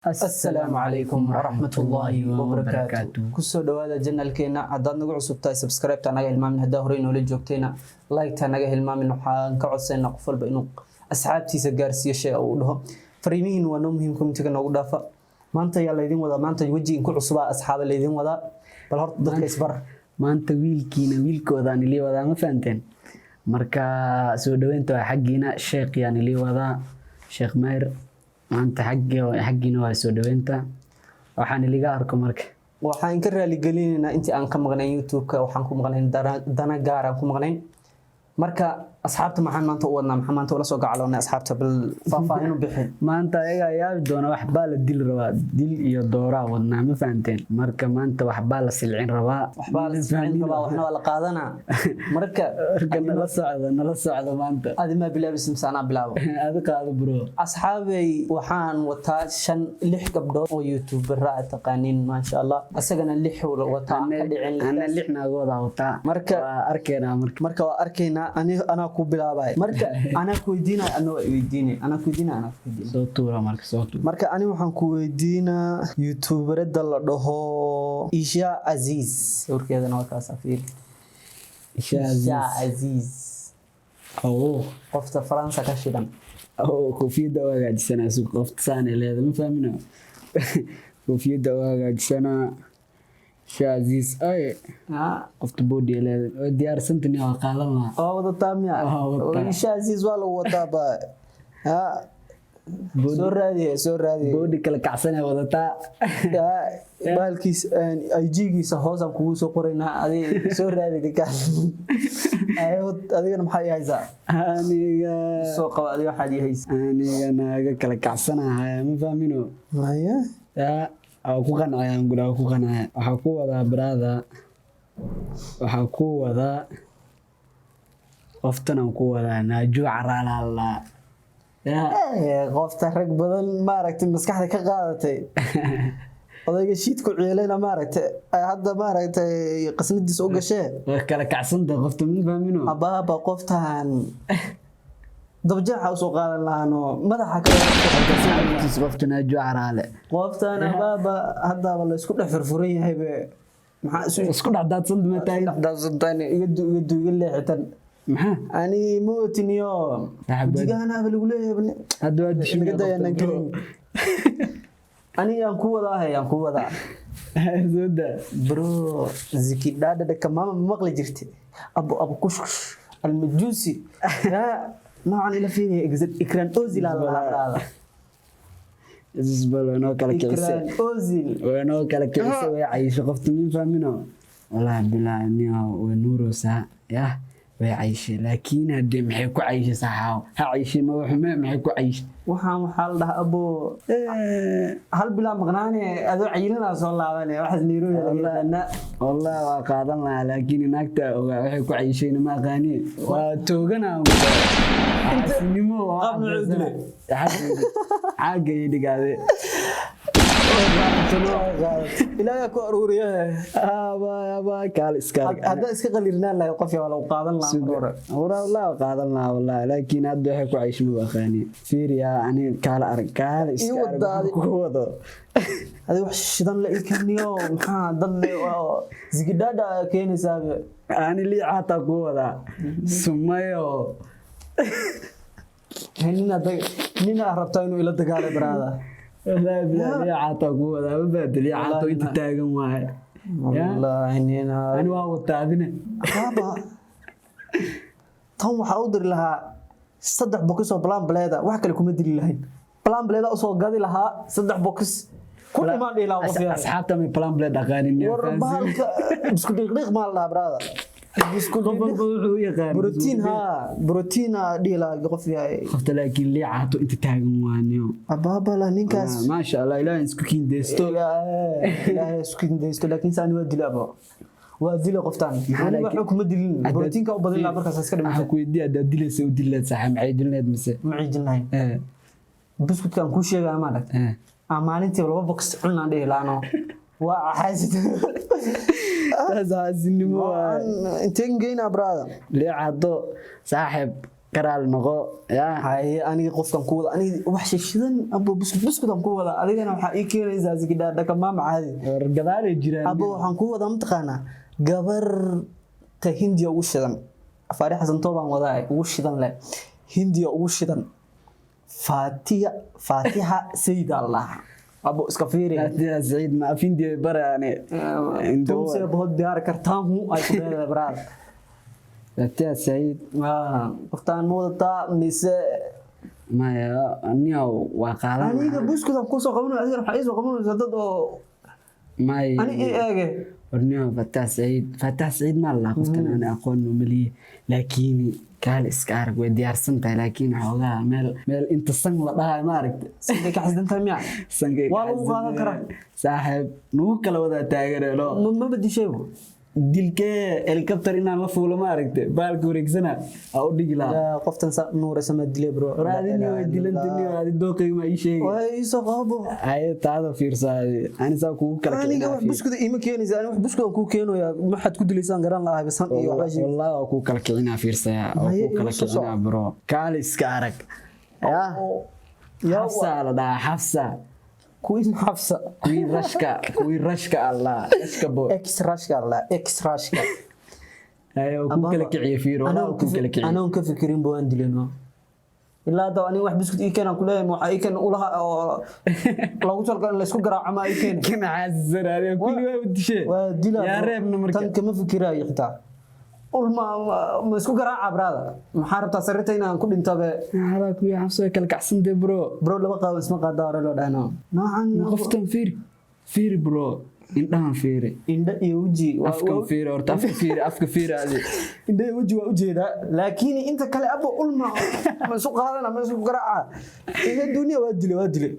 Asalaamu calaykum waraxmatullaahi wabarakaatu. Kusoo dhawaada channelkeena. Haddaad nagu cusub tahay, subscribe-ta naga hilmaamin. Haddaa horey noola joogtayna, like-ta naga hilmaamin. Waxaan ka codsaynaa qof walba inuu asxaabtiisa gaarsiiyo shay uu dhaho. Fariimihiin waa noo muhiim, commentiga noogu dhaafa. Maanta ayaa laydin wadaa, maanta weji inku cusubaa asxaaba laydin wadaa. Bal horta dadka isbar. Maanta wiilkiina wiilkoodaan ilii wadaa, ma fahanteen? Marka soo dhaweynta waa xaggiina. Sheekhyaan ilii wadaa, Sheekh Mayr. Maanta xaggiina waa soo dhaweynta, waxaan iliga arko marka. Waxaan ka raaligelinaynaa intii aan ka maqnayn YouTube-ka. Waxaan ku maqnayn dana gaar aan ku maqnayn. Marka asxaabta maxaan maanta u wadnaa? Maxaan maanta ula soo gacaloonay asxaabta? Bal faahfaahin u bixin. Maanta ayagaa yaabi doona. Waxbaa la dili rabaa, dil iyo dooraa wadnaa, ma fahanteen? Marka maanta waxbaa la silcin rabaa. Waxbaa la silcin rabaa, waxna waa la qaadanaa marka. Marka nala socda, nala socda maanta. Adi maa bilaabaysa mise anaa bilaabo? Adi qaado, bro. Asxaabey, waxaan wataa shan lix gabdhood oo YouTubera aad taqaaniin, maasha Allah. Isagana lix wataa aan ka dhicin. Ana lix naagoodaa wataa. Waa arkeenaa marka. Marka waa arkaynaa. Anaa ku bilaabay marka, anaa ku weydiinaya, ana waa weydiinay, anaa ku weydiinaya, anaa ku weydiinay. Soo tuura marka, soo tuura. Marka ani waxaan ku weydiinaa YouTuberada la dhaho Isha Aziz. Sawirkeedana waa kaas, fiir. Isha. Isha Aziz. Aziz. Oh. Qofta Faransa ka shidan. Oo koofiyadda u hagaajisanaa. Sug, qofta saanay leedahay, ma fahmino? Koofiyadda u hagaajisanaa. Isha Aziz ay. Qofta body ay leedahay, way diyaarsantani, waa qaadan lahaa. Waa wadataa miya? Waa wataa. Isha Aziz waa lagu wataa ba. Soo raadiye, soo raadiye. Body kala kacsanay wadataa. Bahalkiis IG-giisa hoosaan kugu soo qoraynaa. Adi soo raadi ninkaan. Adigana maxaa ii haysaa? Aniga Soo qaba adiga, waxaad ii haysaa. Aniga naaga kala kacsanahaya, ma fahmino? Maya. Yaa waa ku qancayaan gura, waa ku qancaya. Waxaa ku wadaa, brother, waxaa ku wadaa qoftan aan ku wadaa, Naajo Caraalala. Yaa. Qofta rag badan maaragtay maskaxda ka qaadatay, odayga shiidku ciilayna maaragtay ay hadda maaragtay qasnadiisa u gashee. Way kala kacsanta qofta, ma fahmino? Abaaba, qoftan dabjeexa usoo qaadan lahaano madaxa ka. Qofta Naajo Caraale. Qoftan abaaba haddaaba la isku dhex furfuran yahay be, maxaa isu isku dhex daadsan ma tahay? Dhexdaadsantaan, iga iga iga leexitan. Maxaa? Ani mootiniyo. Saxaabad. Wajigahanaaba lagu leeyahay. Hadda waa dishin. Naga dayanaan gelin. Ani aan ku wadaa, hay aan ku wadaa. Soo daa. Bro, zikidhaadha dhaka mama ma maqli jirte? Abu abu kushkush almajuusi yaa noocan ila fiiriya. Ikran Ozil aa la dhahaa. Isbal way noo kala kicisay. Ikran Ozil. Way noo kala kicisay, way cayishay qofta, ma fahmino? Wallaahi bilaahi niyow, way nuureysaa. Yah, way cayishay, laakiin haddee maxay ku cayishay? Saxaaw ha cayishay, ma waxume, maxay ku cayishay? Waxaan waxaa la dhahaa, abo, hal bilaa maqnaane adoo cayilinaa soo laabane, waxaas Nairobi laga yaqaanaa. Wallahi waa qaadan lahaa, laakiin naagta ogaa waxay ku cayishayna ma aqaani, waa tooganaa xaasinimo. Qaab noocuu dilay? Caaga iyo dhigaade. Ilaahay ku aruuriye. Kaal iska. Haddaa iska qalirnaan lahay, qof waa lagu qaadan lahaa mar hore. Wallahi waa qaadan lahaa wallahi, laakiin hadda waxay ku cayishay ma aqaani. Fiiriya, ani kaala arag, kaala iska Ii arag. wadaadi. Ku wado. Adi wax shidan la ii keniyo, maxaa dad le oo zigidhaadha keenaysaabe? Ani liica hataa ku wadaa, Sumayo. Nina rabtaa inuu ila dagaalay, brother. Wallahi bilahi liica hataa ku wadaa, ma fahanti? Liica hataa inta taagan waaye. Wallahi nina. Ani waa wataa, adina. Baaba, tan waxaa u diri lahaa 3 box oo Plan Bleda. Wax kale kuma dili lahayn, Plan Bleda usoo gadi lahaa, 3 box ku dhimaan dhihi lahaa qof yahay. Asxaabta may Plan Bled aqaanin. War bahalka isku dhiiqdhiiq maa la dhahaa, brother? Isku Qof walba wuxuu u yaqaan. Brotiin ha, brotiin aa dhihi lahaa qof yahay. Qofta laakiin liica hato inta taagan waaniyo. Abaabala ninkaas. Maasha Allah, Ilaahay isku kiindeysto. Ilaahay isku kindaysto, laakiin saani waa dilaaba, waa dila qoftaan. Ani waxba kuma dilin, brotiinka u badin lahaa markaas iska Waxaa dhimantay. ku weydiiya, haddaad dilaysa u dilayd saaxiib, maxay dilayd mise? Ma ciijin lahayn. Buskudkaan kuu sheegaya ma aragtay? Aan maalintiiba 2 box cunaan dhihi lahaano, waa xaasid. Taas xaasidnimo waa. Inteen geynaa, brother? Liica haddo saaxiib. Karaal noqo yaa. Haye, aniga qofkan ku wada, aniga wax shishidan abo, buskud buskudan ku wada, adigana waxaa ii keenaysaa sigidhaa dhakamaama caadi. War gadaalay jiraan. Abo, waxaan ku wadaa, mataqaanaa, gabar ta Hindiya ugu shidan, Faari Xasan Toobaan wadaa, ugu shidan leh, Hindiya ugu shidan, Faatiya, Faatixa Sayid Allah. Abo, iska fiiri. Faatiha Saciid ma afindiya baraane? तुमसे बहुत प्यार करता हूँ ay ku leedahay, baraad. Faatiha Saciid. Qoftaan ma wadataa mise? Maya, aniga waa qaadan. Aniga buskudan kusoo qabanayo, adigana waxaa iisoo qabanaysaa dad oo Maya. ani ii eege. Warniyo, Faatax Saciid, Faatax Saciid ma la qoftan aan aqoon u maliye, laakiin kaal iska arag, way diyaarsan tahay, laakiin xoogaa meel inta san la dhahayo ma aragta. Siday ka xasdan tahay miya? Sankay. Waa lagu qaadan karaa. Saaxiib, nagu kala wadaa taageerelo. Ma badishaybo. Dilkee helicopter inaan la fuulo, ma aragte, baalka wareegsana aa u dhigi lahaa. Yaa, qoftan sa nuuraysa ma dilay, bro? Raadini way dilantani, adi dooqayga ma ii sheegi. Waa iisoo qabo. Haye, taada fiirsaade, ani saa kugu kala. Aniga wax buskuda iima keenaysa, aniga wax buskudan kuu keenayaa, maxaad ku dilaysaan garan lahaa bisan iyo waxba sheegi. Wallahi waa kuu kala kicinaa, fiirsaya, waa Haye, kuu kala igu soo soco. kicinaa, bro, kaali iska arag yaa. Yaa. Xafsa la dhahaa, Xafsa. Queen Xafsa. Queen rashka, queen rashka, allah, rashka boy. Ex rashka allah, ex rashka. Haye, waa kuu kala kiciye, fiir, wallahi waa kuu kala kiciye. Anoon ka fikirin buu aan dilino. Ilaa hadda aniga wax buskut ii keenaan kuleeyahay, waxaa ii keen ulaha oo loogu talagalay in laysku garaaco ma ii keen. Kana xaasisan adiga kulli waa dishee. Waa dilaa. Yaa Bro. reebna marka. Tan kama fikiraayo xitaa, ulma ma isku garaaca, brother, maxaa rabtaa sariirta inaan ku dhintabe? Halaa kuwii Xafsa way kala kacsantay, bro. Bro, laba qaawan isma qaadaa hore loo dhahno noocan. Qoftan fiiri, fiiri, bro, indhahan fiiri. Indho iyo weji Afkan fiiri horta, afka fiiri, afka fiiri adi. Indho iyo weji waa ujeedaa, laakiin inta kale, abo, ulma ma isu qaadana, ma isku garaaca iga dunia, waa dile, waa dile.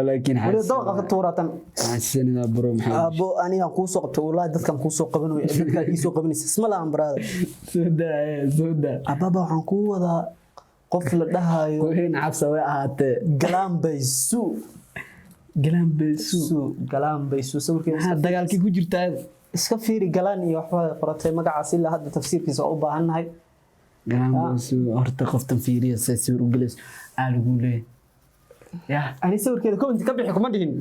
Laakiin weli dabaqa ka tuuratan. Xaasisanida, bro, maxaa? Abo, anigaan kuu soo qabtay, wallahi dadkan kuu soo qabanayo, dadkaa ii soo qabanaysa isma lahan, brother. Soo daa, soo daa. Ababa, waxaan kuu wadaa qof la dhahayo Queen Xafsa way ahaatee. Galambaysu. Galambaysu. Su Galambaysu sawirkeeda. Maxaa dagaalkii ku jirtaa? Iska fiiri, galaan iyo waxba qoratay magacaas, ilaa hadda tafsiirkiisa waa u baahannahay. Galambaysu horta, qoftan fiiriya, say sawir u gelayso aa lagu leeyahay yah. Ani sawirkeeda comment ka bixi kuma dhihin.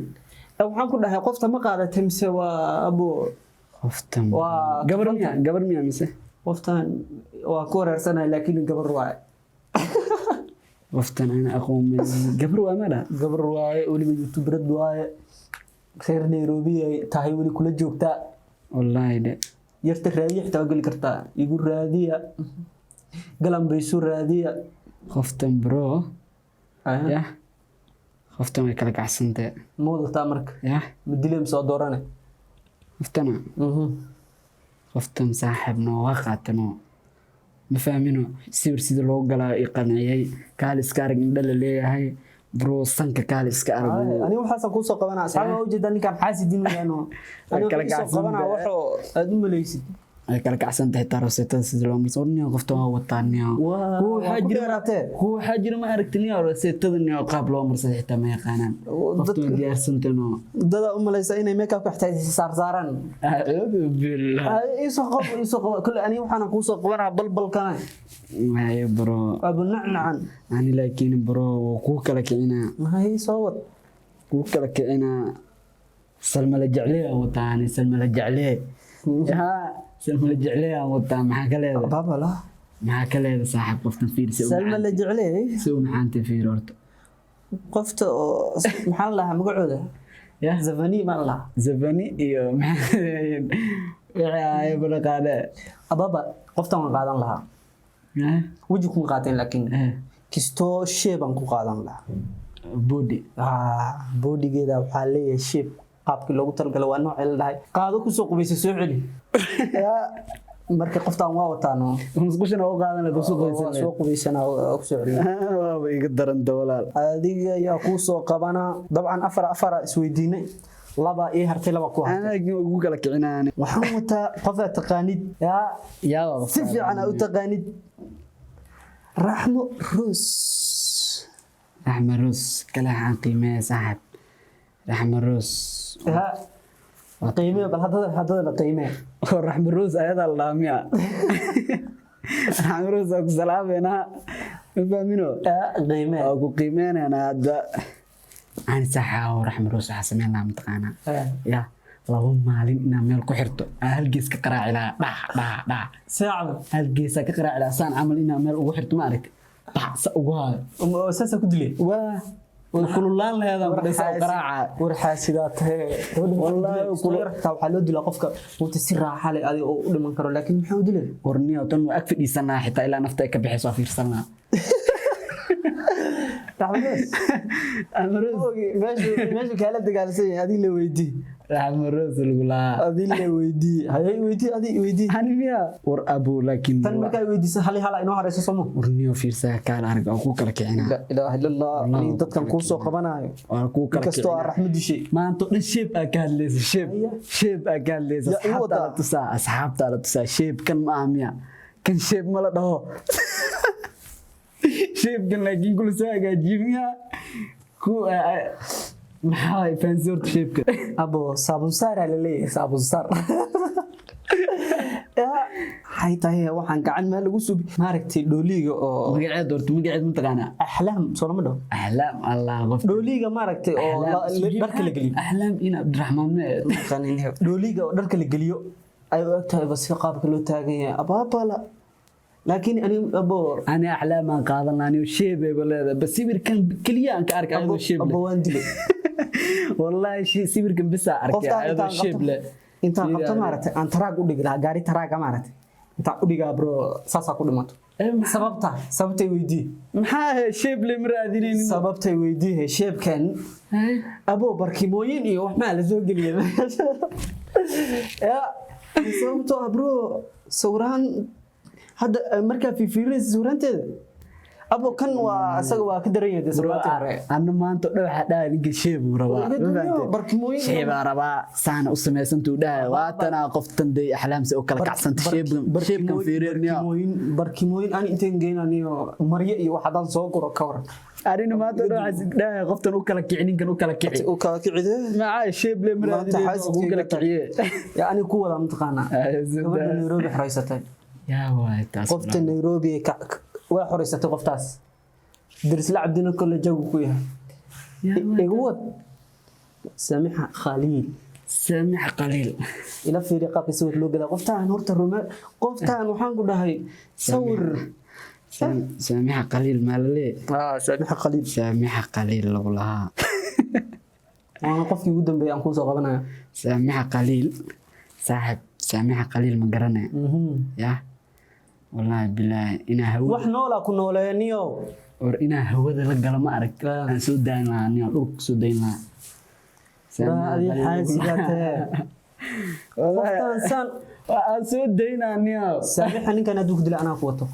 Waxaan ku dhahay qofta ma qaadatay mise waa abo? Qoftan Waa gabar miya, gabar miya mise? Qoftan waa ku wareersanahay, laakiin gabar waaye. Qoftan ana aqoon ma gabar waa ma dha. Gabar waaye, weliba youtuberad waaye, reer Nairobi ay tahay, weli kula joogtaa. Wallaahi de. Yarta raadiya xitaa waa geli kartaa, igu raadiya Galambaysu, raadiya. Qoftan, bro, yah, qoftan way kala kacsantee. Ma wadataa marka? Yah. Ma dilay mise waa doorane? Qoftana, qoftan saaxiibno waa qaatano, ma fahmino, sawir sida loo galaa i qanciyey, kaal iska arag, indha la leeyahay, bro, sanka kaal iska arag. Aniga waxaasaan kuusoo qabanaa, asxaab, waa ujeedaa ninkaan xaasidin weyaano, aniga Kala waxaan isoo kacsan qabanaa tahay. Waxoo aad u malaysid. Ay kala kacsan tahay xitaa rosetada sida loo marso niyo, qoftan waa wataa niyo. Waa Kuwa waxaa waa ku jira dheeraatee. Kuwa waxaa jira, ma aragti niyo, rosetada niyo qaab loo marsada xitaa ma yaqaanaan. Qoftan waa diyaarsantano. Dadaa u malaysa inay make-upka xitaa is saarsaaraan. Acuudu billah. Ay, iisoo qabo, iisoo qabo kule, aniga waxaana kuusoo qabanaa balbalkana. Haye, bro. Abu nacnacan. Ani laakiin, bro, waa kuu kala kicinaa. Maxay soo wad? Kuu kala kicinaa, Salma la jeclee aan wataa ani, Salma la jeclee, haa, Salma la jeclee aan wataa, maxaa ka leedahay? Babala. Maxaa ka leedahay, saaxiib? Qoftan fiir si u Salma la jeclee. Si u macaanta fiir horta. Qofta oo maxaa la dhahaa magacooda? Yah. Zavani maa la dhahaa? Zabani iyo maxaa wixii ahaayeen balaqaade. Ababa, qoftan waan qaadan lahaa, weji kuma qaateen, laakiin kistoo shape aan ku qaadan lahaa. Body. Bodygeeda waxaa leeyahay shape qaabkii loogu talagalay, waa noocii la dhahay qaado kusoo qubaysa soo celi. Yaa, marka qoftaan waa wataano. Musqushana u qaadan lahayd, usoo waa qoysan. Soo qubaysanaa, waa kusoo celiya. Waaba iga daranta, walaal. Adiga yaa kuu soo qabanaa? Dabcan afar afara isweydiinay, laba ii hartay, laba ku hartay. Laakiin waa ugu kala kicinaan. Waxaan wataa qof aad taqaanid yaa. Yaaba. Si fiican aad u taqaanid, Raxmo Rose. Raxma Rose kale waxaan qiimeeya, saaxib, Raxma Rose. Yaa, qiimee bal, haddada la qiimee. Oo Raxma Rose ayadaa la dhahaa miya? Raxma Rose waa ku salaameynaa. Ma fahmino? Qiimee. Waa ku qiimeynaynaa hadda. Ani saxaawo Raxma Rose waxaa sameyn lahaa, mataqaanaa? Ya 2 maalin inaa meel ku xirto, aan hal gees ka qaraaci lahaa, dhac dhac dhac. Saacada. Hal geesaa ka qaraaci lahaa, saan camal inaa meel ugu xirto, ma aragti, bac sa ugu haayo. Saasa ku dilay. Waa way kululaan laheedaan kudhaysa oo qaraaca. War xaasidaa tahe. Wallaahi. Xitaa waxaa loo dilaa qofka wata si raaxa leh adiga oo u dhiman karo, laakiin muxuu u dilay? Warniyo, tan waa ag fadhiisanaa xitaa ilaa nafta ay ka bixayso, waa fiirsanaa. Raxma Rose. Raxma Rose. Meeshu kaala dagaalsan yahay adii la weydii. Raxma Rose lagu lahaa. Adii la weydii, haye, weydii, adii weydii. Ani miya? War abo, laakiin Tan markaa weydiisa hal hal inoo hareyso somo. Warniyo, fiirsaa, kaala arag, waa kuu kala kicinaa. La ilaaha illa Allah. Wallahi. Aniga dadkan kuu soo qabanayo. Waa kuu kala Inkastoo aan kicinaa. raxmad dishay. Maanta oo dhan shape aa ka hadlaysa, shape. Haya. Shape aa ka hadlaysa. Ya, ii Asxaabtaa wadaa. la tusaa, asxaabtaa la tusaa. Shape kan ma aha miya? Kan shape ma la dhaho shape-kan, laakiin kula soo hagaajiye miya? Ku maxaa waay fancy horta shape-ka? Abo, saabun saaraa la leeyahay, saabun saar. Maxay tahay waxaan gacan meel lagu subi, maaragtay, dhooliga oo Magaceed horta, magaceed ma taqaanaa? Axlaam soo lama dhaho? Axlaam, Allah, qof Dhooliga, maaragtay, oo dharka la geliyo. Axlaam in Cabdiraxmaan ma Dhooliga oo dharka la geliyo ay u eg tahay, bas qaabka loo taagan yahay, abaabala, laakiin ani abo Ani axlaam aan qaadan lahaa, anigo shape ayba leedahay, bas sawirkan keliya aan ka arkay ayadoo shape Abo leh. waan dilay. Wallahi sawirkan bisa arkay Qoftaan ayadoo intaan shape qabto leh. Intaan qabto, maaragtay, aan taraag u dhigi lahaa, gaari taraaga, maaragtay, intaan u dhigaa, bro, saasaa ku dhimato. Sababta, sababtay weydii. Maxaa ahay shape le ma raadinaynin? Sababtay weydii, shape-kan. Abo, barkimooyin iyo wax maa la soo geliyay meesha ya? Sababtoo ah, bro, sawiraan hadda markaa fiirfiirinaysa sawiraanteeda, abo, kan waa isaga, waa ka daran yahay dee sawiraantii hore. Anna maanta oo dhan waxaa dhahay ninka shape uu rabaa. Iga Ma dumiyo, fahanteen? Barkimooyin. Shape-aa rabaa, saana u samaysantuu dhahay, waatanaa qoftan day axlaamse u kala kacsanta, shape-kan fiirinayo. Barkimooyin, barkimooyin aan inteen geynaniyo maryo iyo wax haddaan soo guro, ka waran? Arina maanta oo dhan waxaa dhahay qoftan u kala kici, ninkan u kala kici. U kala kicide. Maxaa shape le ma Maanta raadinaynin, u kala xaasidkayga kiciye. Yaa ani ku wadaa, mataqaanaa? Ay, sida- Gabadha Nairobi xoreysatay. Yaa waay taas? Qofta Nairobi way xoreysatay qoftaas. Dirisla Cabdina kole jagu ku yahay. Yaa waay. Igu wad, Samixa Khaliil. Saamix Qaliil. Ila fiiri qaabka sawir loo galaa qoftaan horta, rume, qoftaan waxaan ku dhahay sawir. Saamixa Qaliil maa lalee? Ah, Samixa Khaliil. Saamixa Qaliil lagu lahaa. Waana qofkii ugu dambeeyay aan kuu soo qabanaya. Saamixa Qaliil, saaxib, Saamixa Qaliil ma garanaya. Ya wallaahi bilaahi inaa hawada Wax noolaa ku nooleeniyo. War, inaa hawada la galo, ma arag, Ah. aan soo dayn lahaa, niyo dhulka soo dayn lahaa. Adi xaasigaa tahe. Qoftaan saan Waa aan soo daynaa, niyo. Saamixa, ninkan hadduu ku dila anaa ku wato.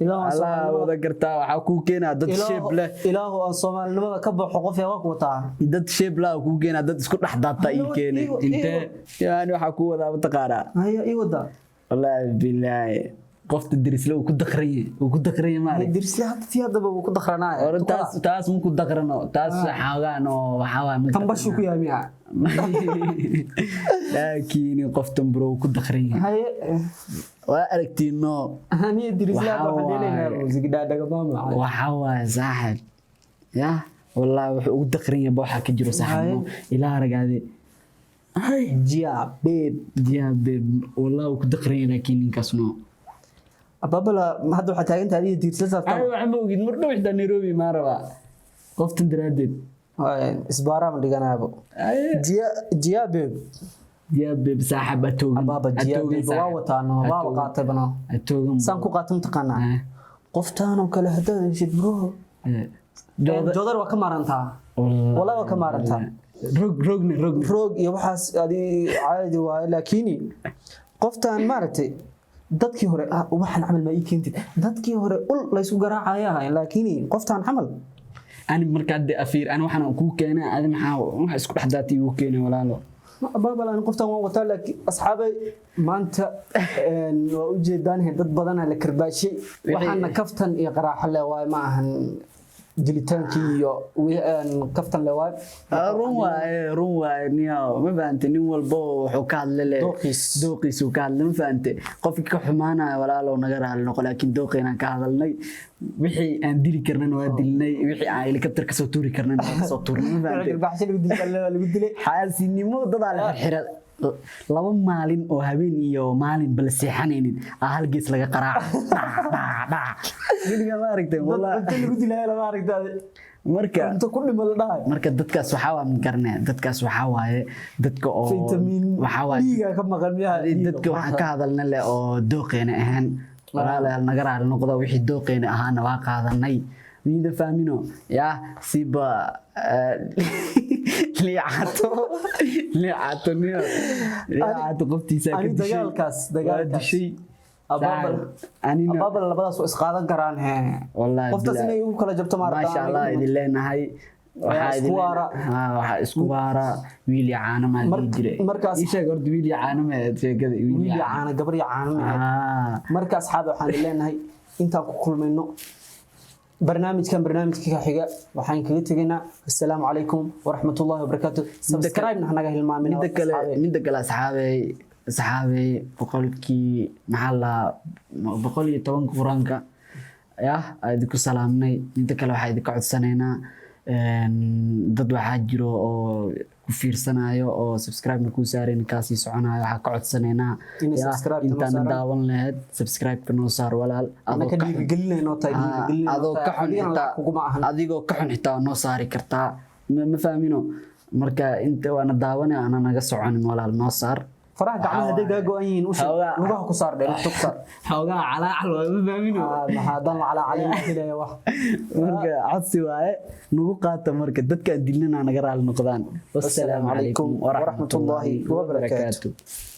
Ilaahu aan Allah wada gartaa, waxaa kuu keenaa dad shape leh. Ilaahu aan soomaalinimada ka baxo, qof yaa waa ku wataa. Dad shape lah kuu keenaa, dad isku dhex daata ii keenay. Intee yani waxaa kuu wadaa, mataqaanaa? Haya, ii wadaa. Wallaahi bilaahi qofta Dirisle uu ku daqran yahay, uu ku daqran yahay, maarag. Dirisle hadda tii haddaba wuu ku daqranaa. Hore taas, taas ma ku daqrano, taas xoogaan oo waxaa waay ma Tan bashuu ku yahay miya? Laakiin qoftan, bro, uu ku daqran yahay. Haye. Waa aragtiino. Aniga Dirisle hadda Waxaa waxaan dheelaynaa waaye. muusigidhaadhaga maama. Waxaa waaye saaxib, ya wallaahi wuxuu ugu daqran yahay ba waxaa ka jiro, saaxib, ilaa aragaade. Ay, jia babe. Diyaa babe, wallaahi wuu ku daqran yahay, laakiin ninkaas no. Ababala, hadda waxaa taagantahay adiga Dirisle saartan. Ay, waxa ma ogid, mar dhow xitaa Nairobi maa rabaa qoftan daraaddeed. Isbaaraa ma dhiganaabo. Jia, jia babe. Diyaa babe, saaxib, atoogan. Ababa, jia babe waa wataa, no, waa qaatay bano. Atoogan. Saan ku qaatay, mataqaanaa? Qoftaan oo kale haddaad heshid, bro, joodar waa ka maarantaa, wallahi waa ka maarantaa. Rog, rogni, rogni. Roog iyo waxaas adi caadi waaye, laakiin qoftaan, maaragtay, dadkii hore waxaan camal ma ii keentid, dadkii hore ul laysku garaacaya ahayn, laakiin qoftaan camal. Ani markaa de afiir, ani waxaan kuu keenay, adi maxaa waxa isku dhex daatay igu keenay, walaalo? Baabal, ani qoftaan waan wataa, laakiin asxaabay, maanta waa ujeedaan dad badana la karbaashay, waxaana kaftan iyo qaraaxo le waaye, ma ahan. Dilitaankii iyo kaftan le waay. Run waaye, run waaye niyow, ma fahante? Nin walbo wuxuu ka hadle le Dooqiis. Dooqiisuu ka hadle, ma fahante? Qofkii ka xumaanaya, walaalow, naga raali noqo, laakiin dooqeenaan ka hadalnay. Wixii aan dili karnana waa dilnay, wixii aan helicopter kasoo tuuri karnana waa kasoo tuurnay, ma fahante? Garbaaxsho lagu dilay, lagu dilay. Xaasinimo dadaa la xirxira 2 maalin oo habeen iyo maalin bala seexanaynin aa hal gees laga qaraaca, dhac dhac dhac. Weligaa ma aragtay? Dad Wallah. Cunto lagu dilay lama aragtaa. Marka cunto ku dhimo la dhahay. Marka dadkaas waxaa waa magarne, dadkaas waxaa waaye dadka oo Vitamin waxaa waaye dhiiga ka maqan miyaha. Dadka waxaan ka hadalna leh oo dooqeena ahaan, walaalayaal, naga raali noqda. Wixii dooqeena ahaana waa qaadanay, miida fahmino yaa siba liicato, liicato niyo, liicato qoftiisa ka Ani dishay. Dagaalkaas Waa dagaalkaas dishay. Abaabal. Anina abaabal labadaas waa isqaadan karaan he. Wallahi Qoftaas billahi. inay ugu kala jabto ma Maasha Allah idin leenahay. Waxaa isku idin waara. Waxaa isku waara wiil iyo caano maa la dhihi jiray. Markaas Ii sheeg horta, wiil iyo caano ma ahayd sheekada? Wiil iyo caano, gabar iyo caano ma ahayd. Marka asxaab, waxaan leenahay intaan ku kulmayno barnaamijkan barnaamijka ka xiga, waxaan kaga tegaynaa assalaamu calaykum waraxmatullaahi wabarakaatu. Subscribe-na hanaga hilmaamin. Midda kale asxaabey, asxaabey, boqolkii maxaa la 110-ka qur-aanka yah aa idinku salaamnay. Midda kale waxaa idinka codsanaynaa, dad waxaa jiro oo ku fiirsanayo oo subscribe-na kuu saarayn, kaasii soconayo. Waxaa ka codsanaynaa Inay yah, subscribe-ta noo intaana saaraan. Daawan lahayd, subscribe-ka noo saar, walaal. Adoo Annaka ka xun dhiirigelinayno tahay, dhiirigelinayno adoo tahay. ka xun Adigana xitaa lacag kuguma ahan. Adigoo ka xun xitaa waa noo saari kartaa, ma fahmino? Marka inta waana daawane ana naga soconin, walaal, noo saar. Faraha gacmaha hadday kaa go-an yihiin, u sheeg. Lugaha ku saar dhe, lugta ku saar. Xoogaa calaacal waa, ma fahmino? Maxaa haddaan la calaacalin helaya wax? Marka codsi waaye, nagu qaata. Marka dadkaan dilnana naga raali noqdaan. Wassalaamu calaykum waraxmatullaahi wabarakaatu.